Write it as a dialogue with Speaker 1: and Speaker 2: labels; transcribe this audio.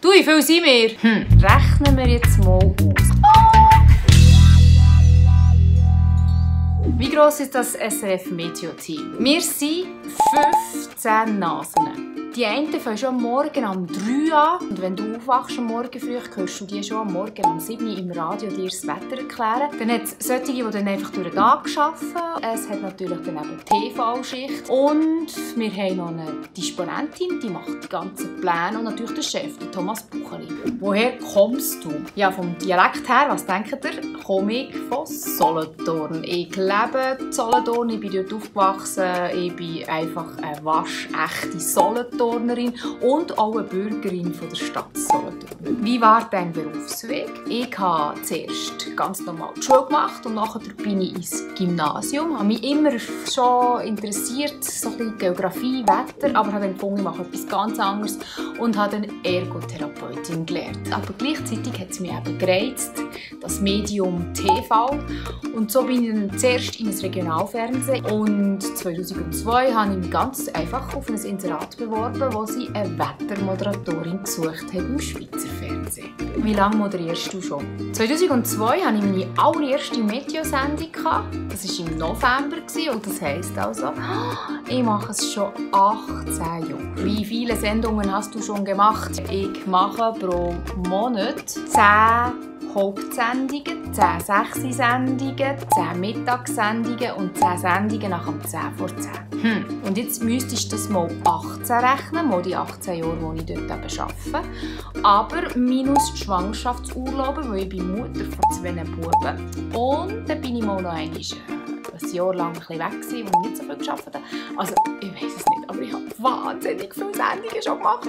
Speaker 1: Du, wie viel sind wir? Rechnen wir jetzt mal aus. Wie gross ist das SRF Meteo-Team? Wir sind 15 Nasen. Die einen fangen schon am Morgen um 3 an. Und wenn du aufwachst am Morgen früh, hörst du die schon am Morgen um 7 Uhr im Radio dir das Wetter erklären. Dann hat es solche, die dann einfach durch den Tag arbeiten. Es hat natürlich dann eben TV-Schicht. Und wir haben noch eine Disponentin, die macht die ganzen Pläne. Und natürlich der Chef, der Thomas Bucheli. Woher kommst du? Ja, vom Dialekt her, was denkt ihr? Komme ich von Solothurn. Ich lebe in Solothurn, ich bin dort aufgewachsen. Ich bin einfach eine waschechte Solothurnerin und auch eine Bürgerin von der Stadt Solothurn. Wie war dein Berufsweg? Ich habe zuerst ganz normal die Schule gemacht und nachher bin ich ins Gymnasium. Ich habe mich immer schon interessiert, so ein bisschen Geografie, Wetter, aber habe dann gefunden, ich mache etwas ganz anderes und habe dann Ergotherapeutin gelernt. Aber gleichzeitig hat es mich eben gereizt, das Medium TV. Und so bin ich dann zuerst in ein Regionalfernsehen und 2002 habe ich mich ganz einfach auf ein Inserat beworben, wo sie eine Wettermoderatorin gesucht hat im Schweizer Fernsehen. Wie lange moderierst du schon? 2002 hatte ich meine allererste Meteo-Sendung. Das war im November und das heisst also, ich mache es schon 18 Jahre. Wie viele Sendungen hast du schon gemacht? Ich mache pro Monat 10 Hauptsendungen, 10 Sechsi-Sendungen, 10 Mittagssendungen und 10 Sendungen nach dem 10 vor 10. Und jetzt müsstest du das mal 18 rechnen, mal die 18 Jahre, die ich dort arbeite. Aber minus die Schwangerschaftsurlaube, weil ich bin Mutter von 2 Buben. Und dann bin ich mal noch ein Jahr lang ein bisschen weg gewesen, wo ich nicht so viel gearbeitet habe. Also, ich weiss es nicht, aber ich habe wahnsinnig viele Sendungen schon gemacht.